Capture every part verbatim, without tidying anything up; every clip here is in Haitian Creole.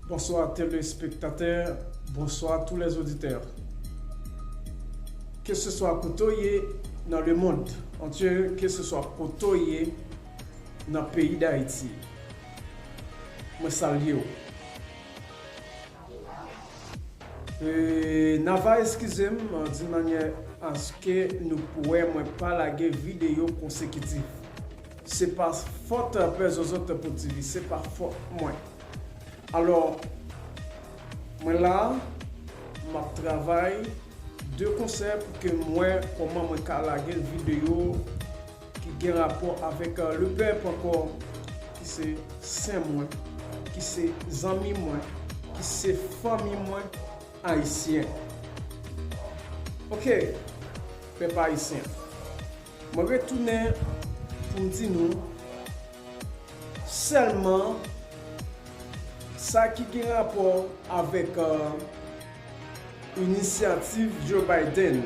Bonsoir téléspectateurs, bonsoir tous les auditeurs. Keseswa kote w ye nan le monde entier, keseswa kote w ye nan peyi Dayiti, mwen salye w. E, n a va eskize m d'une manière à ce que nou wè mwen pa lage videyo konsekitif. Se pa fòt Pè Zozòt pou di li, se pa fòt mwen. Alò, mwen la, m ap travay de konsè pou ke m wè kòman mwen ka lage videyo ki gen rapò avèk, euh, le pèp ankò, ki se sen mwen, ki se zanmi mwen, ki se fanmi mwen ayisyen. Ok, pèp ayisyen. Mwen retounen pou m di nou sèlman sa ki gen rapò avèk, euh, inisyativ Joe Biden.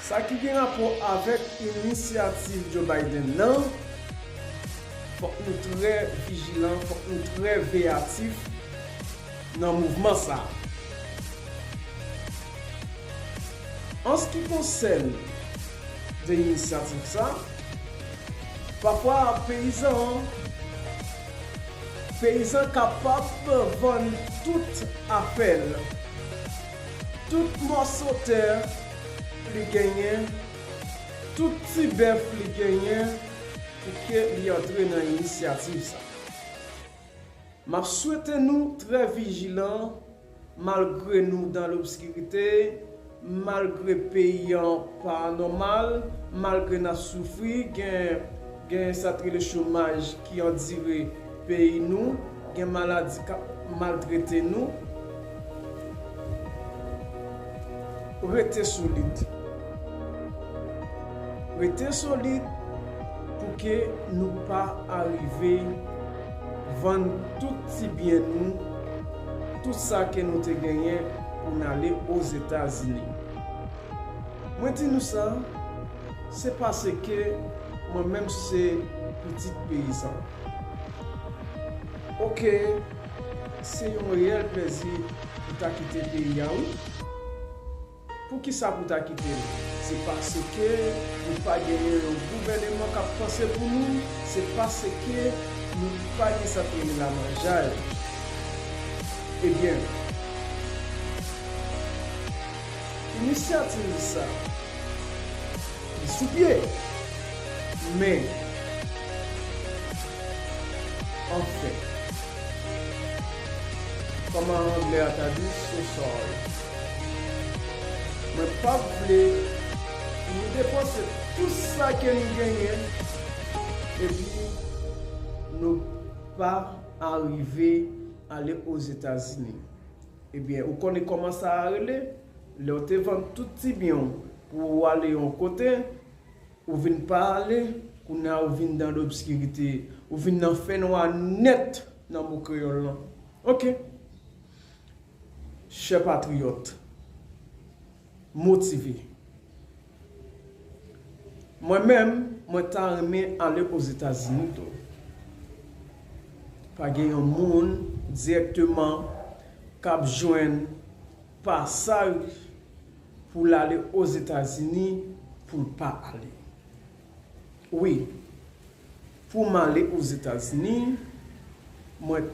Sa ki gen rapò avèk inisyativ Joe Biden nan, fòk nou trè vijilan, fòk nou trè veyatif nan mouvman sa a. An se ki konsène de inisyativ sa, pafwa peyizan an, peyizan kapab vann tout afè l, tout mòso tè li genyen, tout ti bèf li genyen, pou ke li antre nan inisyativ sa. M ap swete nou trè vijilan, malgre nou dan lobskirite, malgre peyi an pa nòmal, malgre n ap soufri, gen, gen sa k rele chomaj ki andire peyi nou, gen maladi k ap maltrete nou. Rete solid. Rete solid pou ke nou pa arive vann tout ti byen nou, tout sa ke nou te genyen pou n ale Ozetazini. Mwen di nou sa, se paske mwen menm se pitit peyizan. Ok, se yon reyèl plezi pou ta kite peyi a, wi. Poukisa pou ta kite l? Se paske nou pa genyen yon gouvèneman k ap panse pou nou, se paske nou pa gen sa k rele lamanjay. Ebyen, inisyativ sa, li sou pye. Men, anfen, kòman anglè a ta di, so sorry. Mwen p ap vle nou depanse tout sa ke nou genyen, epi nou pa arive ale Ozetazini. Ebyen, ou konnen kòman sa a rele? Lè w te vann tout ti byen w pou w ale yon kote, ou vin pa ale, kounye a ou vin dan lobskirite, ou vin nan fènwa nèt nan mo kreyòl lan. Ok. Chè patriyòt, motive. Mwen menm, mwen ta renmen ale Ozetazini tou. Pa gen yon moun dirèkteman k ap jwenn pasaj pou l ale Ozetazini pou l pa ale. Wi, pou m ale Ozetazini, mwen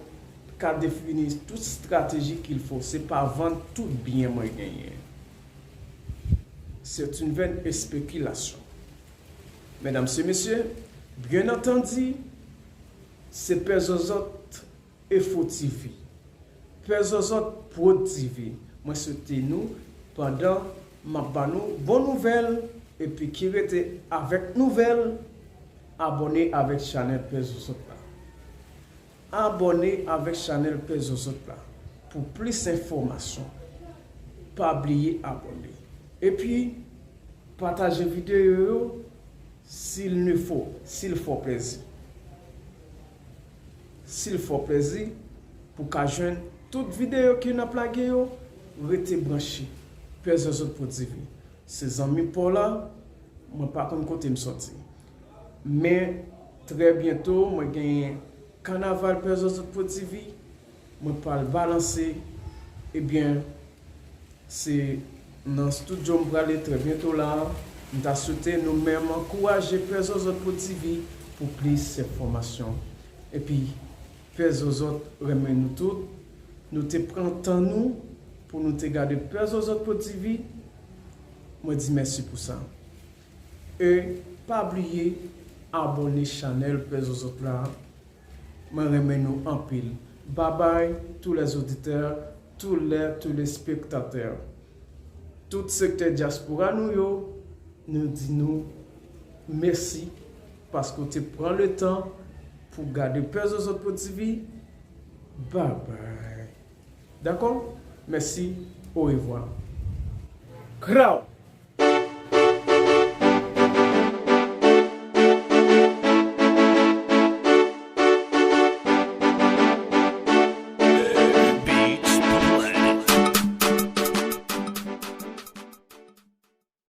ka defini tout strateji qu'il faut. Se pa vann tout byen mwen genyen. C'est une vaine spéculation. Medam e mesye, byen antandi, se Pè Zozòt Efo T V. Pè Zozòt Prod T V, mwen swete nou, pandan m ap ba nou bon nouvèl, epi ki rete avèk nouvèl, abòne avèk chanèl Pè Zozòt la. Abòne avèk chanèl Pè Zozòt la pou plis enfòmasyon. Pa bliye abòne. Epi, pataje videyo yo, s'il ne faut, si l fè w plèzi. Si l fè w plèzi, pou w ka jwenn tout videyo ke n ap lage yo, rete branche. Pè Zozòt Prod T V. Se zanmi pa w la, mwen pa konn kote m sòti. Men, trè byento, mwen genyen Kanaval Pè Zozot Pwodivi, mwen pral balanse. Ebyen, se nan estidyo m prale trè byento la. M ta swete nou menm ankouraje Pè Zozot Pwodivi pou plis enfòmasyon. Epi, Pè Zozot renmen nou tout. Nou te pran tan nou pou nou te gade Pè Zozot Pwodivi. Mwen di mèsi pou sa. E pa bliye abòne chanèl Pè Zozot la. Mwen renmen nou anpil. Babay, tous les auditeurs, tous les téléspectateurs. Tout sektè dyaspora nou yo, nou di nou mèsi paske w te pran le tan pou gade Pè Zozot Pwodivi. Babay. Dakò? Mèsi. Orevwa. Kraw!